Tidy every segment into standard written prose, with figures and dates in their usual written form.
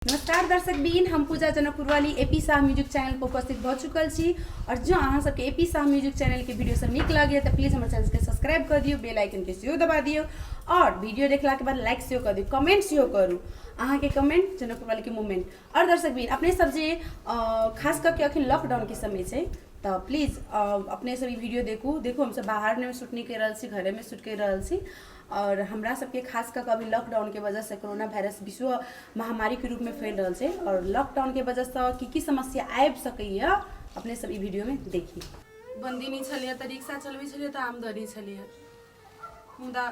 नमस्कार दर्शक बीन, हम पूजा जनकपुरवाली एपी शाह म्यूजिक चैनल पर उपस्थित भऽ चुकल छी। और जँ अहाँ सबके एपी शाह म्यूजिक चैनल के वीडियो सब नीक लागैए तऽ प्लीज हमर चैनल के सब्सक्राइब कऽ दियौ, बेल आइकन के सेहो दबा दियौ और वीडियो देखला के बाद लाइक सेहो कऽ दियौ, कमेंट सेहो करू। अहाँके कमेंट जनकपुरवाली के मूवमेंट। और दर्शक बीन, अपने सब जे खास कऽ के अखन लॉकडाउन के समय छै तऽ प्लीज अपने सब ई वीडियो देखू। देखू, हमसब बाहर नहि शूट नहि करि रहल छी, घरेमे शूट करि रहल छी। और हमरा सबके खास कऽ के अभी लॉकडाउनके वजहसँ कोरोना वायरस विश्व महामारीके रूपमे फैल रहल छै और लॉकडाउनके वजहसँ की की समस्या आबि सकैए अपने सब ई वीडियोमे देखी। बन्दी नहि छलैए तऽ रिक्शा चलबै छलियै तऽ आमदनी छलैए, मुदा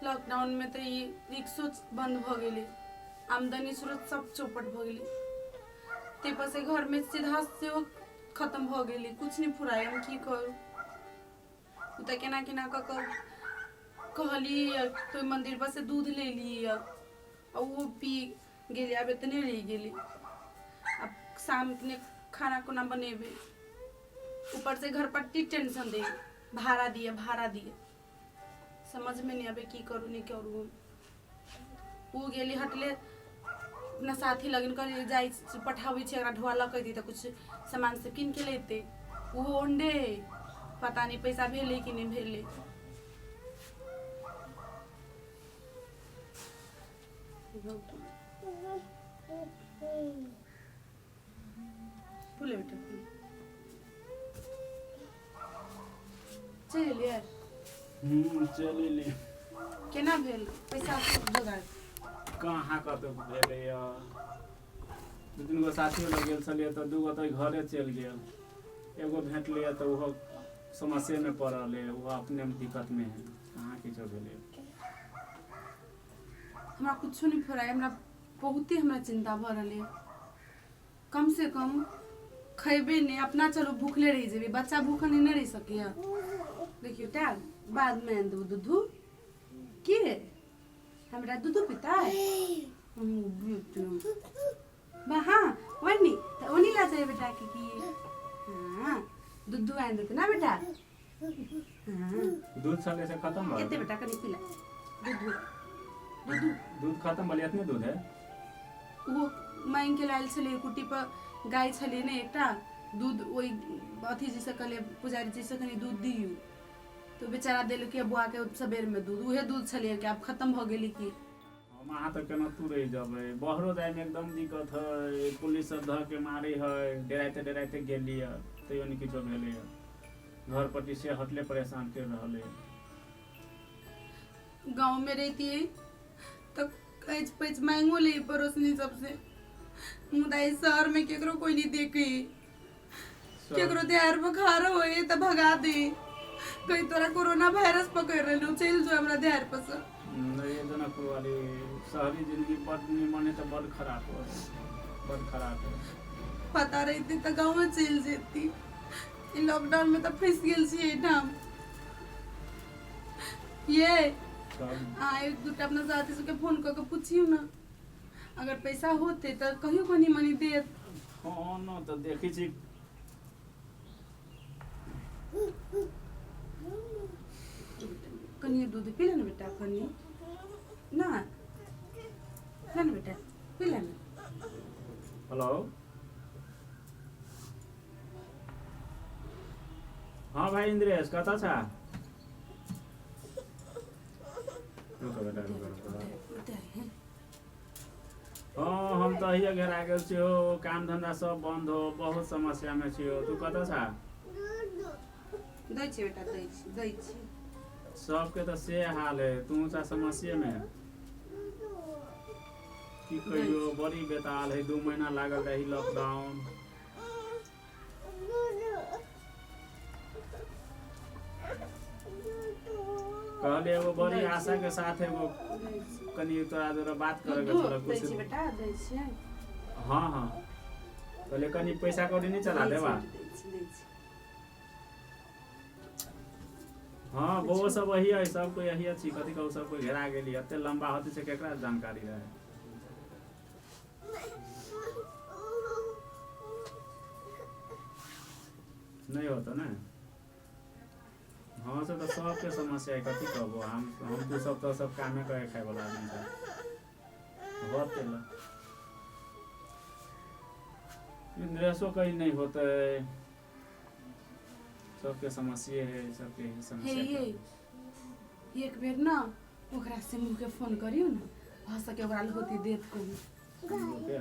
लॉकडाउनमे तऽ ई रिक्शो बन्द भऽ गेलै, आमदनी स्रोत सब चौपट भऽ गेलै, ताहिपर से घरमे सीधा सेहो खतम भऽ गेलै, किछु नहि फुराय, हम की करू। ओ तऽ केना केना कऽ कऽ कहलियै तऽ ओहि मन्दिर पर से दूध लेलियै आ ओहो पी गेलियै, आब एतने रहि गेलै। आब शाममे खाना कोना बनेबै? ऊपर से घर पट्टी टेंशन दै, भाड़ा दिअ भाड़ा दिअ। समझमे नहि आबै की करू नहि करू। हम ओ गेली हटले अपना साथी लगन, कहलियै जाइ छी, पठाबै छी, एकरा ढोआ लऽ के अयतै तऽ किछु सामान सब कीन के लेतै। ओहो ओंडे हइ, पता नहि पैसा भेलै कि नहि भेलै। फूले बेटा फूले, चलि एलियै? चलि एलियै। केना भेल पैसा जोगाड़? कहाँ कतौ भेलैया। दू तीन गो साथियो लग गेल छलियै तऽ दू गो तऽ घरे चलि गेल, एगो भेटलैया तऽ ओहो समस्येमे पड़ल है, ओहो अपने दिक्कतमे है। कहाँ किछो भेलै। हमरा कुछो नहि फुराय, हमरा बहुते हमरा चिन्ता भऽ रहल यऽ। कम से कम खैबे नहि अपना, चलू भूखले रहि जेबै, बच्चा भूखल नहि रहि सकैए। देखियौ टैग बादमे आनि देबौ दूधू के, हमरा दूधू पिता हाँ ओनी तऽ ओनी ला चाहिए बेटा के की। हाँ दूधू आनि देते ना बेटा। हाँ दूध छलै से खत्म भऽ एते गेल। बेटा कनि पिला दूधू दूधू। दूध खत्म भेलै? एतने दूध है? ओ मांगि के लायल छलै, कुट्टी पर गाय छलै ने एकटा, दूध ओहि अथी जी से कहलियै, पुजारी जी से, कनि दूध दियौ तऽ बेचारा देलकै बौआ के सबेर में दूध, उहे दूध छलै कि आब खत्म भऽ गेलै की। हम अहाँ तऽ केना तू रहि जेबै? बाहरो जाइमे एकदम दिक्कत है, पुलिस सब धऽ के मारै है। डराइते डराइते गेली है, तैयो नहि किछो भेलै है। घर पट्टी से हटले परेशान कर रहल है। गाँव में रहितियै तऽ कैच पैच मांगो ले पड़ोसनी सबसे, मुदा ई शहर में केकरो कोई नहीं देखे, केकरो देहार बुखार होए तऽ भगा दे, कहीं तोरा कोरोना वायरस पकड़ रहलो, चलि जो हमरा देहार पर से। नहीं जनकपुर वाली, शहरी जिंदगी बड निमन है तऽ बड खराब है, बड खराब है। पता रहते तऽ गाँव में चलि जेती, ई लॉकडाउन में तऽ फंसि गेल छी एहिठाम। ये अहाँ एक दूटा अपना साथी सबके फोन कऽ के पुछियौ ने, अगर पैसा होते तऽ कहियो कनि मनि देत। फोन तऽ देखै छी। कनिए दूध पी ले ने बेटा, कनि ना ले ने बेटा, पी ले ने। हेलो, हाँ भाइ इन्द्रेश, कतऽ छ? रुक बेटा, रुक रुक। हाँ, हम तऽ अहिए घेरा गेल छी हो, काम धंधा सब बंद हो, बहुत समस्या में छी हो। तू कतऽ छ? दै छी बेटा, दै छी, दै छी। सबके तऽ से हाल है, तू चा समस्या में। की कहियो, बड़ी बेताल है। 2 महीना लागल रही लॉकडाउन। कहले एगो बड़ी आशा के साथ एगो कनि तोरा जरा बात करे के छल कुछ कुछ। बेटा, दै छियै। हाँ, कहले कनि पैसा कौड़ी नहीं चला देबा। दै छी, दै छी। हाँ, बउआ सब वही है, सब कोई यही अछि। कथी कहू, सब कोई घेरा गेली। एते लंबा होती से केकरा जानकारी रहे? नहीं होता ने। हाँ, से तऽ सबके समस्या है। कथी कहबो, हम तू सब तऽ सब कामे करे खाए वाला आदमी छै। होते ल इंद्रेशो कहीं नहीं होते, सबके समस्या है, सबके ही हे समस्या। ये एक बेर ना ओकरा से मुँह के फोन करियौ ने, भऽ सके ओकरा लग होती देत कोनो। के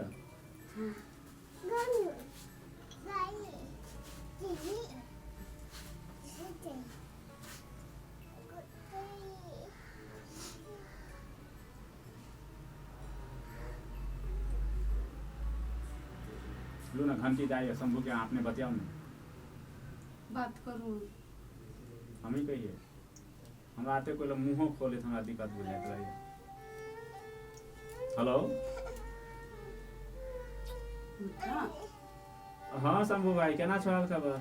लू ना घंटी जाइए शंभू के, आपने बतियाओ ना। बात करू। हम ही कहिए, हमरा आते कोई मुँहो खोले तऽ हमरा दिक्कत बुझाइत रहैए। हेलो। हँ। हाँ शंभू भाई, केना छौ हाल खबर?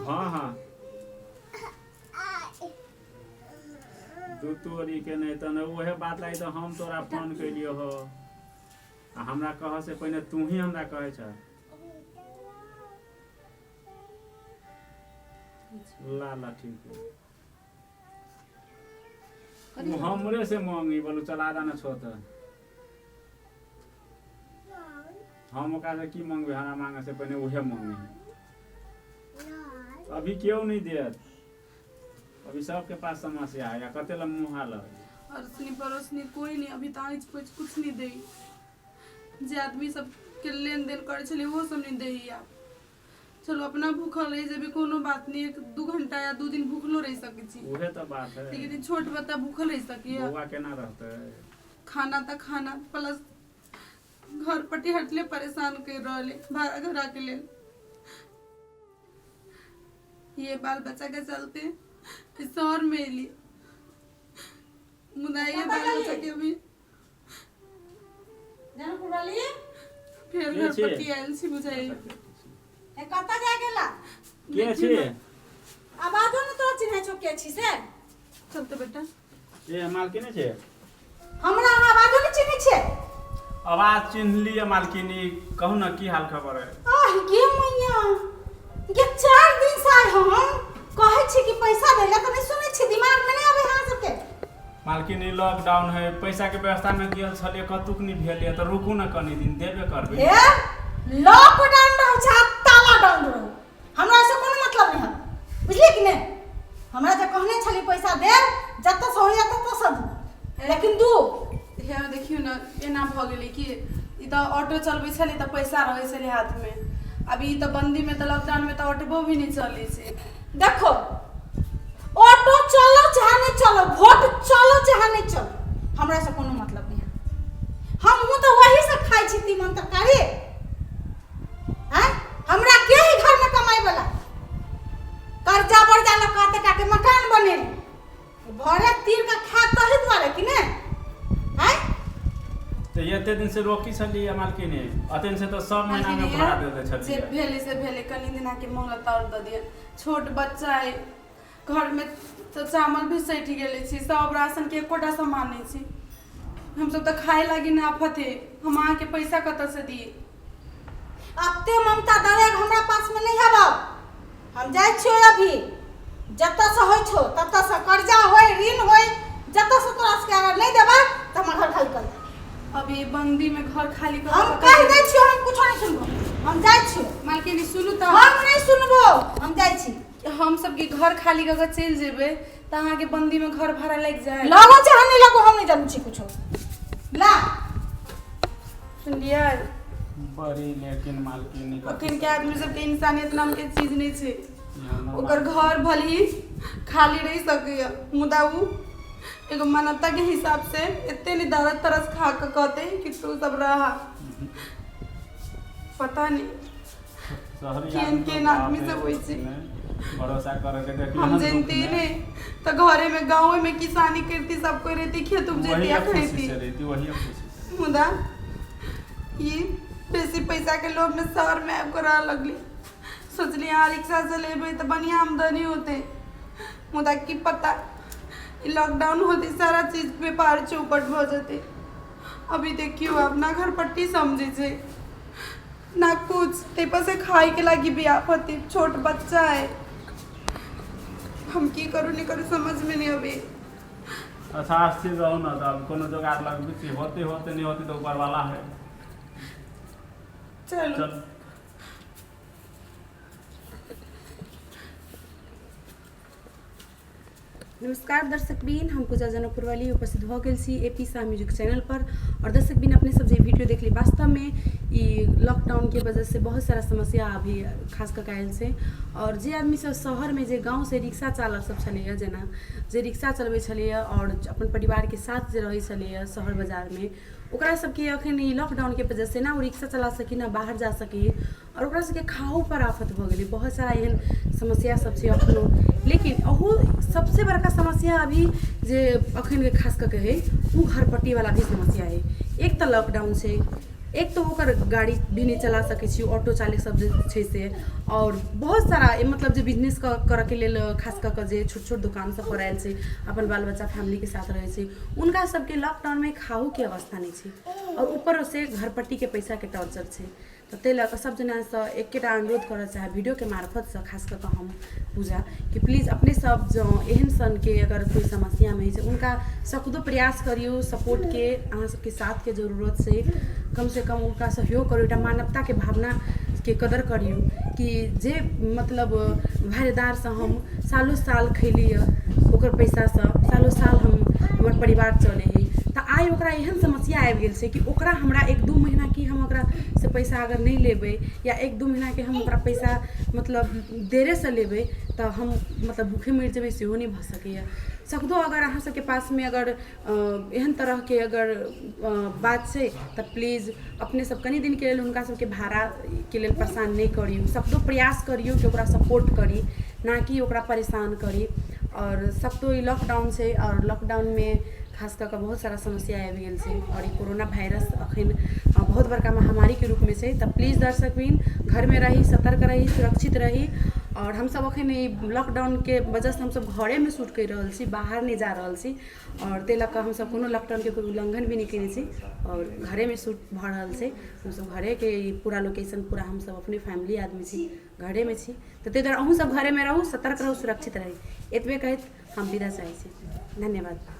हाँ हाँ, दू तोरी के नहि तऽ नहि उहे बात लागि तऽ हम तोरा फोन केलियो हो, आ हमरा कहऽ से पहिने तू ही हमरा कहै छ। ला ला ठीक है। कथी? उ हमरे से मांगी बोलू चला दाना छो तऽ हम ओकरा से की मांगबै? हमरा मांगे से पहिने उहे मांगे। अभी केओ नहीं देत, अभी सबके पास समस्या है। या कते ला मुँह हाल। अड़सनी पड़ोसनी कोई नहीं, अभी तऽ आँच पोछि कुछ नहीं दै। जे आदमी सबके लेन देन करै छलै ओहो सब नहीं दै आब। चलो अपना भूखल रहि जेबै कोनो बात नहीं, 1-2 घंटा या 2 दिन भूखलो रहि सकै छी। उहे तऽ बात है। लेकिन ई छोट बच्चा भूखल रहि सकैए? बौआ केना रहतै? खाना तऽ खाना, प्लस घर पट्टी हटले परेशान कर रहल है भाड़ा घरा के लेल। ये बाल बच्चा के चलते इस शहर में एली, मुदा ये बाल बच्चा के अभी जनकपुर वाली। फेर के घर छी? पट्टी आयल छी बुझाइ। ए, कतऽ जाय गेला? के छी? आवाजो ने तोरा चिन्है छौ, के छी से? चलते बेटा। ए मालकिनी छै? हमरा अहाँ आवाजो ने चिन्है छियै? आवाज चिन्हलियै मालकिनी, कहू ने की हाल खबर है? आह गे मैया गे, 4 दिन से आइ हम कहै छी कि पैसा दै ला तऽ नहि सुनै छी, दिमाग मे नहि आबै अहाँ सबके। मालकिनी, लॉकडाउन है, पैसा के व्यवस्था में गेल छलियै, कतुक नहि भेल तऽ रुकू ने कनी दिन, देबे करबै। हे, लॉकडाउन रहै छै आ ताला डाउन रहू, हमरा से कोनो मतलब नहि है, बुझलियै कि नहि? हमरा जे कहने छली पैसा देब, जतऽ से होइए ततऽ से दू, लेकिन दू। हे देखियौ ने, एना भऽ गेलै कि ई तऽ ऑटो चलबै छलै तऽ पैसा रहै छलै हाथमे, अभी ई तऽ बन्दीमे तऽ लॉकडाउनमे तऽ ऑटोबो भी नहि चलै छै। देखो, ऑटो चलो चाहे नहीं चलो, वोट चलो चाहे नहीं चलो, हमरा से कोनो मतलब नहीं है। हमहूँ तो वही से खाइ छी तीमन तरकारी। हैं, हमरा के ही घर में कमाई वाला? कर्जा वर्जा लऽ कऽ एतेक के मकान बनेली, भरे तीर के खायब तही दुआरे कि ने? हैं? तऽ एते दिन से रोकी छलियै मालकिनी, एते दिन से तऽ सब महीना में मालकिनी, भाड़ा दे दै जे छलियै। भेलै से भेलै, कनि दिनाके मोहलत आओर दऽ दिअ। छोट बच्चा अइ, घरमे तऽ चावल भी सठि गेलै छै, सब राशनके एकोटा सामान नहि छै। हमसब तऽ खाए लागी ने आफत है, हम अहाँके पैसा कतऽसँ दियै? अते ममता दरेग हमरा पास में नहीं हबो। हम जाइ छियो अभी, जतऽ से होइ छौ ततऽ से कर्जा होय, ऋण होय, जतऽ से तोरा सबके अगर नहीं देबा तऽ हमर घर खाली कर दे। अभी बंदी में घर खाली कर? हम कहि दै छियो, हम कुछो नहीं सुनबो, हम जाइ छियो। मालकिनी, सुनू तऽ। हम नहीं सुनबो, हम जाइ छी। हम सबके घर खाली कऽ के चलि जेबै तऽ अहाँके बंदी में घर भाड़ा लागि जाय। लगो चाहे नहीं लगो, हम नहीं जानै छी कुछो ला। सुनलियै? बड़ी लेकिन मालकिनी। अखन के आदमी सबके इंसानियत नाम के चीज नहि छै। ओकर घर भले ही खाली रहि सकैए, मुदा उ एगो मानवता के हिसाब से एते नहि दर्द तरस खा कऽ कहतै कि तू सब रहा। पता नहीं शहरी केहन केहन आदमी सब होइ छै। भरोसा करे के देखिए। हम जनती नहीं तो घरे में गाँव में किसानी करती, सब कोई रहती, खेत उपजती वही आ खुशी खैती। से रहती, वही खुशी से। मुदा ई बेसी पैसा के लोभ में शहर में आबि कऽ रहऽ लगली। सोचली यहाँ रिक्शा चलेबै तऽ बढ़िआँ आमदनी होतै, मुदा की पता ई लॉकडाउन होतै सारा चीज व्यापार चौपट भऽ जेतै। अभी देखियौ, आब ना घर पट्टी समझै छै ना कुछ, ताहिपर से खाइके लागी भी आफत है, छोट बच्चा है। हम की करू नहि करू समझमे नहि अबै। अच्छा स्थिर रहू ने, तऽ आब कोनो जोगाड़ लगबै छी, होते होते नहि होते तऽ ऊपर वाला है। चलू। चल। नमस्कार दर्शक बीन, हम पूजा जनकपुर वाली उपस्थित भऽ गेल छी A P Shah music channel पर। और दर्शक बीन, अपने सब जे वीडियो देखली, वास्तवमे ई लॉकडाउनके वजह से बहुत सारा समस्या अभी खास कऽ के आयल छै। और जे आदमी सब शहरमे, जे गाँवसँ रिक्शा चालक सब छलैए, जेना जे रिक्शा चलबै छलैए आओर अपन परिवारके साथ जे रहै छलैए शहर बाजारमे, ओकरा सबके अखन ई लॉकडाउनके वजहसँ ने ओ रिक्शा चला सकी ने बाहर जा सकी आओर ओकरा सबके खाहोपर आफत भऽ गेलै। बहुत सारा एहन समस्या सब छै अखनो, लेकिन अहू सबसँ बड़का समस्या अभी जे अखन खास कऽ के हइ ओ घरपट्टीवला भी समस्या हइ। एक तऽ लॉकडाउन छै, एक तऽ ओकर गाड़ी भी नहि चला सकै छी, ऑटो चालक सब जे छै से, आओर बहुत सारा मतलब जे बिजनेस करऽके लेल खास कऽ कऽ जे छोट छोट दोकान सब पर आयल छै, अपन बाल बच्चा फैमिलीके साथ रहै छै, हुनका सबके लॉकडाउनमे खाहोके अवस्था नहि छै आओर ऊपरसँ घरपट्टीके पैसाके टॉर्चर छै। तऽ ताहि लऽ कऽ सभ जनासँ एकेटा अनुरोध करऽ चाहब वीडियोके मार्फतसँ खास कऽ कऽ हम पूजा कि प्लीज अपने सब जँ एहन सनके अगर कोइ समस्यामे होइ छै, हुनका सकदो प्रयास करियौ सपोर्टके। अहाँ सबके साथके जरूरत छै। कमसँ कम हुनका सहयोग करू, एकटा मानवताके भावनाके कदर करियौ कि जे मतलब भाड़ेदारसँ हम सालो साल खयली यऽ, ओकर पैसासँ सालो साल हम हमर परिवार चलै हइ, तऽ आइ ओकरा एहन समस्या आबि गेल छै कि ओकरा हमरा एक दू महीना की हम ओकरा से पैसा अगर नहि लेबै या एक दू महीनाके हम ओकरा पैसा मतलब देरेसँ लेबै तऽ हम मतलब भूखे मरि जेबै, सेहो नहि भऽ सकैए। सकदो अगर अहाँ सबके पासमे अगर एहन तरहके अगर बात छै तऽ प्लीज अपने सब कनि दिनके लेल हुनका सबके भाड़ाके लेल परेशान नहि करियौ। सकदो प्रयास करियौ कि ओकरा सपोर्ट करी, ना कि ओकरा परेशान करी। आओर सकदो ई लॉकडाउन छै आओर लॉकडाउनमे खास कऽ कऽ बहुत सारा समस्या आबि गेल छै आओर ई कोरोना वायरस अखन बहुत बड़का महामारीके रूपमे छै। तऽ प्लीज दर्शकवृन्द, घरमे रही, सतर्क रही, सुरक्षित रही। आओर हमसब अखन ई लॉकडाउनके वजहसँ हमसब घरेमे शूट करि रहल छी, बाहर नहि जा रहल छी आओर ताहि लऽ कऽ हमसब कोनो लॉकडाउनके कोइ उल्लङ्घन भी नहि कयने छी आओर घरेमे शूट भऽ रहल छै। हमसब घरेके ई पूरा लोकेशन पूरा हमसब अपने फैमिली आदमी छी, घरेमे छी। तऽ ताहि दुआरे अहूँ सब घरेमे रहू, सतर्क रहू, सुरक्षित रही, एतबे कहैत हम विदा चाहै छी। धन्यवाद।